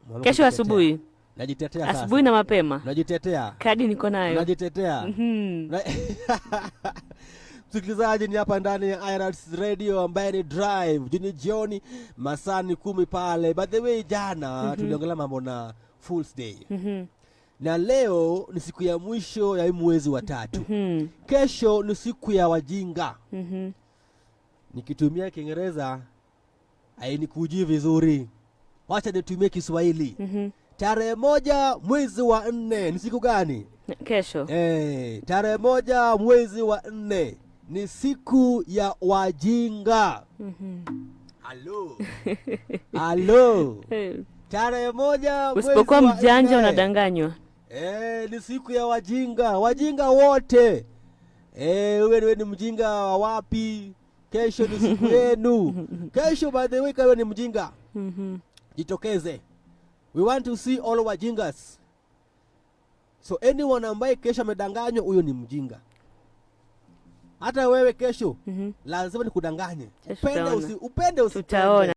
Mwanamke Kesho kujitetea. Asubuhi. Najitetea sasa. Asubuhi na mapema. Najitetea. Kadi niko nayo. Najitetea. Msikilizaji, ni hapa ndani ya IRS Radio ambaye ni Drive juni jioni, masaa ni 10 pale. By the way, jana tuliongelea mambo na Fools Day na leo ni siku ya mwisho ya hii mwezi wa tatu. Kesho ni siku ya wajinga. Nikitumia Kiingereza hainikujii vizuri, wacha nitumie Kiswahili. Tarehe 1 mwezi wa 4 ni siku gani? Kesho. Tarehe 1 mwezi wa 4 ni siku ya wajinga. Halo. Halo. Tarehe 1 mwezi Usipokuwa wa mjanja 4. Unadanganywa. Ni siku ya wajinga, wajinga wote. Wewe ni mjinga wa wapi? Kesho ni siku yenu. Kesho, by the way, kama ni mjinga, jitokeze. We want to see all wajingas. So anyone ambaye kesho amedanganywa, huyo ni mjinga. Hata wewe kesho lazima nikudanganye. Kesho Upende tutaona. upende usipende. Tutaona.